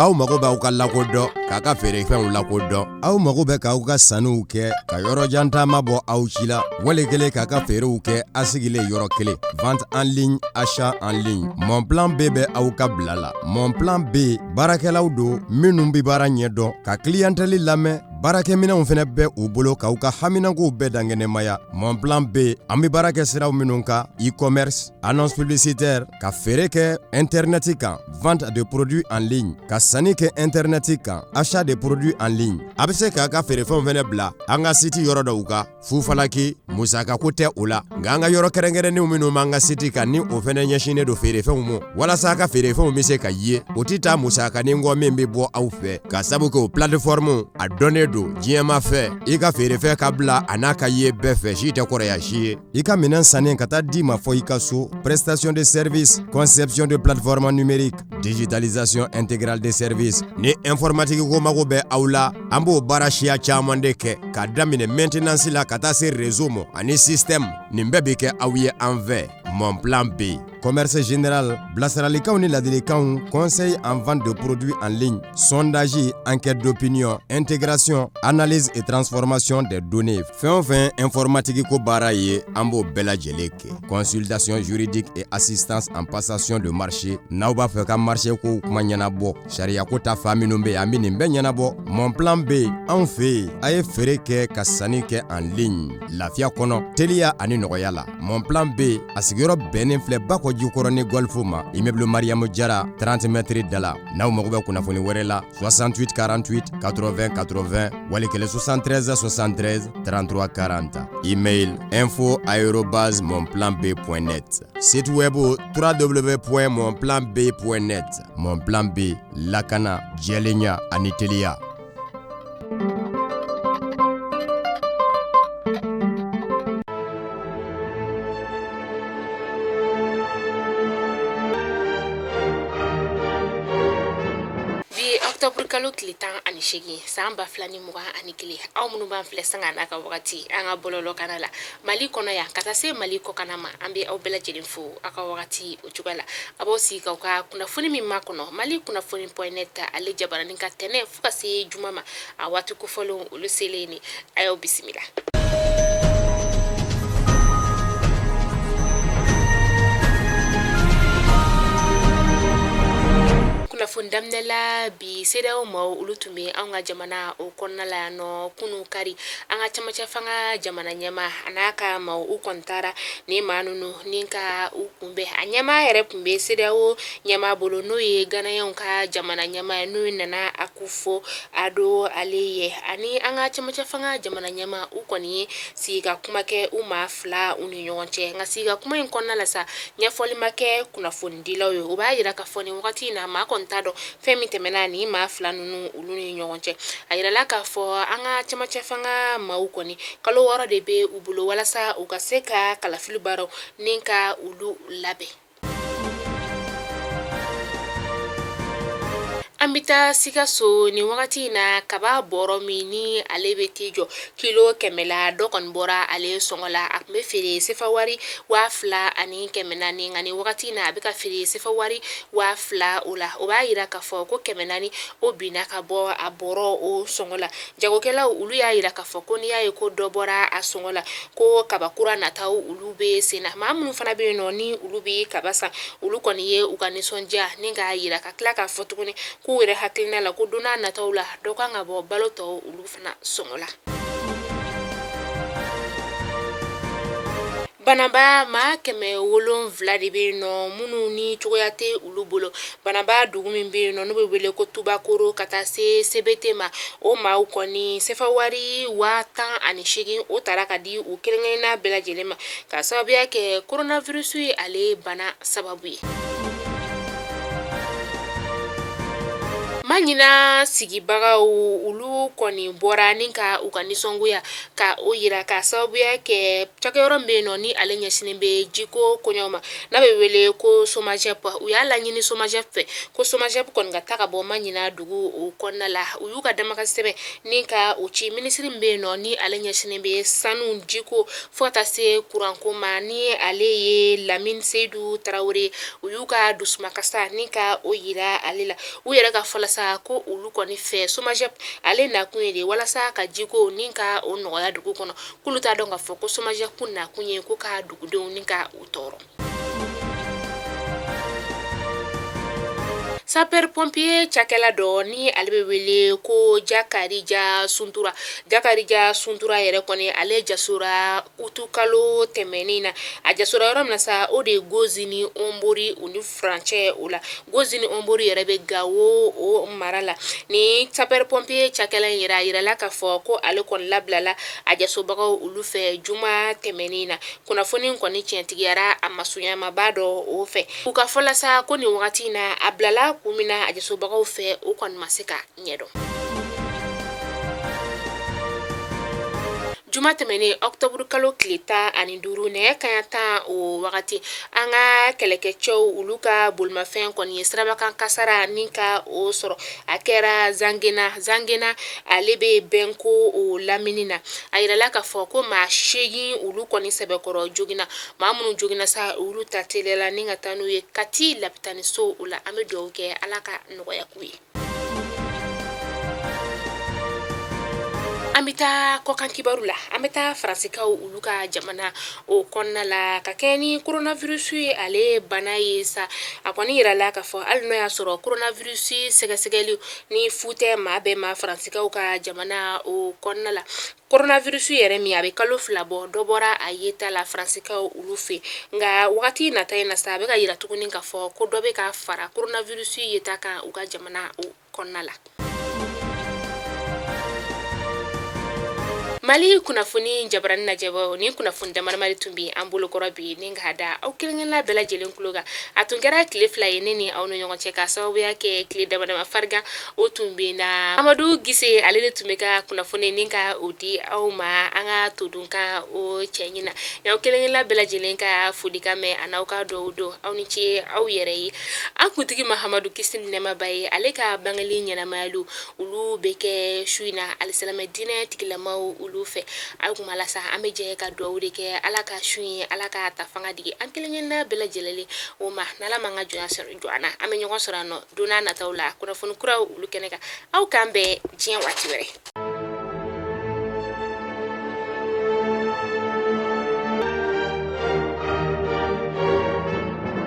Aw mago b'aw ka lakodɔn, k'a ka feerefɛnw lakodɔn. Aw mago bɛ k'aw ka sanniw kɛ ka yɔrɔjan taama bɔ aw si la, wali kelen k'a ka feerew kɛ a sigilen yɔrɔ kelen. Vente en ligne, achat en ligne. Mon plan B bɛ aw ka bila la. Mon plan B baarakɛlaw don minnu bɛ baara ɲɛdɔn, ka clientèle lamɛn. Baarakɛminɛnw fana bɛ u bolo k'aw ka haminankow bɛɛ dankɛnɛmaya. Mon plan B, an bɛ baara kɛ siraw minnu kan: e-commerce, annonce publicitaire, ka feere kɛ internet kan, vente de produits en ligne, ka sanni kɛ internet kan, achat de produits en ligne. A bɛ se k'a ka feerefɛnw fana bila an ka site yɔrɔ dɔw kan fufalaki, musakako tɛ o la. Nka an ka yɔrɔ kɛrɛnkɛrɛnnenw minnu b'an ka site kan, ni o fana ɲɛsinnen don feerefɛnw ma walasa a ka feerefɛnw bɛ se ka ye, o tɛ taa musakanin kɔ min bɛ bɔ aw fɛ, ka sabu kɛ o plateforme a dɔnnen don diɲɛmaa fɛ. I ka feerefɛn ka bila a n'a ka ye bɛɛ fɛ, si tɛ kɔrɔya si ye. I ka minɛn sannen ka taa d'i ma fɔ i ka so. Prestation de service, conception de plateforme numérique, digitalisation intégrale de service. Ni informatique ko mago bɛ aw la, an b'o baara siya caman de kɛ, k'a daminɛ maintenance la ka taa se réseau ma ani système. Nin bɛɛ bɛ kɛ aw ye an fɛ. Mon plan B, commerce général, bilasiralikanw ni ladilikanw, conseil en vente de produits en ligne, sondage, enquête d'opinion, intégration, analyse et transformation des données. Fɛn o fɛn informatique ko baara ye, an b'o bɛɛ lajɛlen kɛ. Consultation juridique et assistance en passation de marché. N'aw b'a fɛ ka marché kow kuma ɲɛnabɔ, sariya ko ta fan minnu bɛ yen, an bɛ nin bɛɛ ɲɛnabɔ. Mon plan B, anw fɛ yen, a ye feere kɛ ka sanni kɛ en ligne lafiya kɔnɔ, teliya ani nɔgɔya la. Mon plan B, a sigiyɔrɔ bɛnnen filɛ Bakɔ Jikɔrɔni Golf ma, immeuble Mariamu Jara, 30 mètres da la. N'aw mago bɛ kunnafoni wɛrɛ la, 68 48 80 80, wali kelen 73 73 33 40. Email: info@monplanb.net. Site web: www.monplanb.net. Mon plan B, lakana, jɛlenya ani teliya. Bi octobre kalo tile 18, san 2021, aw minnu b'an filɛ sanga n'a ka wagati an ka bɔlɔlɔ kana la Mali kɔnɔ yan ka taa se Mali kɔkana ma, an bɛ aw bɛɛ lajɛlen fo aw ka wagati o cogoya la. A b'aw sigi k'aw ka kunnafoni min makɔnɔ, Mali kunnafoni point net, ale jabaranin ka tɛnɛ fo ka se juma ma, a waati kofɔlenw olu selen ni a y'aw bisimila. Kunnafoni daminɛ la bi, CEDEAO maaw olu tun bɛ anw ka jamana o kɔnɔna la yan nɔ kunu kari. An ka camancɛ fanga jamana ɲɛmaa a n'a ka maaw u kɔni taara ni maa ninnu ni ka u kunbɛn. A ɲɛmaa yɛrɛ tun bɛ CEDEAO ɲɛmaa bolo, n'o ye Ganayɛnw ka jamana ɲɛmaa ye, n'o ye Nana Akufo Addo ale ye. Ani an ka camancɛ fanga jamana ɲɛmaa, u kɔni ye sigi ka kuma kɛ u maa fila u ni ɲɔgɔn cɛ. Nka sigi ka kuma in kɔnɔna la sa, ɲɛfɔli ma kɛ kunnafonidilaw ye. O b'a yira k'a fɔ nin wagati in na, maa kɔni t'a dɔn fɛn min tɛmɛna ni maa fila ninnu olu ni ɲɔgɔn cɛ. A yirala k'a fɔ an ka camancɛ fanga maaw kɔni, kalo 6 de bɛ u bolo walasa u ka se ka kalafili baaraw ni ka olu labɛn. An bɛ taa Sikaso nin wagati in na. Kaba bɔrɔ min ni ale bɛ t'i jɔ kilo 100 la, dɔ kɔni bɔra ale sɔngɔ la. A tun bɛ feere sefa wari 2400, nka nin wagati in na, a bɛ ka feere sefa wari 2000 o la. O b'a yira k'a fɔ ko 400 o binna ka bɔ a bɔrɔ o sɔngɔ la. Jagokɛlaw olu y'a yira k'a fɔ ko n'i y'a ye ko dɔ bɔra a sɔngɔ la, ko kaba kura nataw olu bɛ sen na. Maa minnu fana bɛ yen nɔ ni olu bɛ kaba san, olu kɔni ye u ka nisɔndiya ni k'a yira, ka tila k'a fɔ tuguni k'u yɛrɛ hakilina la ko don n'a nataw la, dɔ kan ka bɔ balo tɔw olu fana sɔngɔ la. Banaba, maa 700 de bɛ yen nɔ minnu ni cogoya tɛ olu bolo. Banaba dugu min bɛ yen nɔ n'o bɛ wele ko Tubakoro ka taa se Sebete ma, o maaw kɔni sefa wari 18,000 o tara ka di u kelen-kelenna bɛɛ lajɛlen ma, ka sababuya kɛ coronavirus ye ale bana sababu ye. Maɲina sigibagaw olu kɔni bɔra ni ka u ka nisɔngoya ka o yira, ka sababuya kɛ cakɛyɔrɔ min bɛ yen nɔ ni ale ɲɛsinnen bɛ jiko koɲɛw ma, n'a bɛ wele ko SOMAGEP. U y'a laɲini SOMAGEP fɛ ko SOMAGEP kɔni ka taa ka bɔ Maɲina dugu o kɔnɔna la. U y'u ka damakasi sɛbɛn ni ka o ci minisiri min bɛ yen nɔ ni ale ɲɛsinnen bɛ sanu, jiko fo ka taa se kuranko ma, ni ale ye Lamine Seyidu Tarawele. U y'u ka dusumakasa ni ka o yira ale la. U yɛrɛ ka fɔ la sa, sa ko olu kɔni fɛ SOMAGEP ale nakun ye de walasa ka jiko ni ka o nɔgɔya dugu kɔnɔ, k'olu t'a dɔn k'a fɔ ko SOMAGEP nakun ye ko ka dugudenw ni ka u tɔɔrɔ. Sapeur pompier cakɛla dɔ ni ale bɛ wele ko Jakarija Suntura, Jakarija Suntura yɛrɛ kɔni ale jasora utukalo tɛmɛnen na. A jasora yɔrɔ min na sa, o de ye Gozi ni Onbori u ni furancɛ o la. Gozi ni Onbori yɛrɛ bɛ Gawo o mara la. Ni sapeur pompier cakɛla in yɛrɛ, a yirala k'a fɔ ko ale kɔni labilala a jasobagaw olu fɛ juma tɛmɛnen na. Kunnafoni kɔni tiɲɛtigiyara a masunyamaba dɔ o fɛ. U ka fɔ la sa ko nin wagati in na, a bilala kun min na a jasobagaw fɛ, o kɔni ma se ka ɲɛdɔn. Juma tɛmɛnen ɔkutɔburu kalo tile 15 nɛgɛ kanɲɛ 10 o wagati, an ka kɛlɛkɛcɛw olu ka bolimafɛn kɔni ye sirabakan kasara ni ka o sɔrɔ. A kɛra Zangena, Zangena ale bɛ Bɛnko o lamini na. A yirala k'a fɔ ko maa 8 olu kɔni sɛbɛkɔrɔ joginna. Maa minnu joginna sa, olu ta teliyala ni ka taa n'u ye Kati lapitaniso o la. An bɛ dugawu kɛ Ala ka nɔgɔya k'u ye. An bɛ taa kɔkan kibaru la. An bɛ taa Faransikaw olu ka jamana o kɔnɔna la ka kɛ ni coronavirus ye ale bana ye sa. A kɔni yirala k'a fɔ hali n'o y'a sɔrɔ coronavirus sɛgɛsɛgɛli ni fu tɛ maa bɛɛ ma Faransikaw ka jamana o kɔnɔna la, coronavirus yɛrɛ min a bɛ kalo 2 bɔ, dɔ bɔra a yeta la Faransikaw olu fɛ. Nka wagati nata in na sa, a bɛ ka yira tuguni k'a fɔ ko dɔ bɛ ka fara coronavirus yeta kan u ka jamana o kɔnɔna la. Mali kunnafoni jabarani lajɛbaaw, ni kunnafoni damadama de tun bɛ an bolokɔrɔ bi ni k'a da aw kelenkelenna bɛɛ lajɛlen tulo kan. A tun kɛra tile 2 ye ne ni aw ni ɲɔgɔn cɛ, ka sababuya kɛ tile damadama farigan o tun bɛ na. Amadu Gise ale de tun bɛ ka kunnafoni ni ka o di aw ma an ka todunkan o cɛɲi na. Aw kelenkelenna bɛɛ lajɛlen ka folikan mɛn a n'aw ka dugawu don. Aw ni ce aw yɛrɛ ye. An kuntigi Mahamadu, kisi ni nɛɛma b'a ye, ale ka bangeli ɲɛnamayaliw olu bɛ kɛ su in na alisilamɛ diinɛ tigilamaw olu fɛ. Aw kuma la sa, an bɛ jɛ ka dugawu de kɛ Ala ka su in, Ala ka ta fanga digi an kelenkelenna bɛɛ lajɛlen o ma. N'Ala m'an ka jɔnya sɔrɔ jɔ an na, an bɛ ɲɔgɔn sɔrɔ yan nɔ don n'a nataw la kunnafoni kuraw olu kɛnɛ kan. Aw k'an bɛn diɲɛ waati wɛrɛ.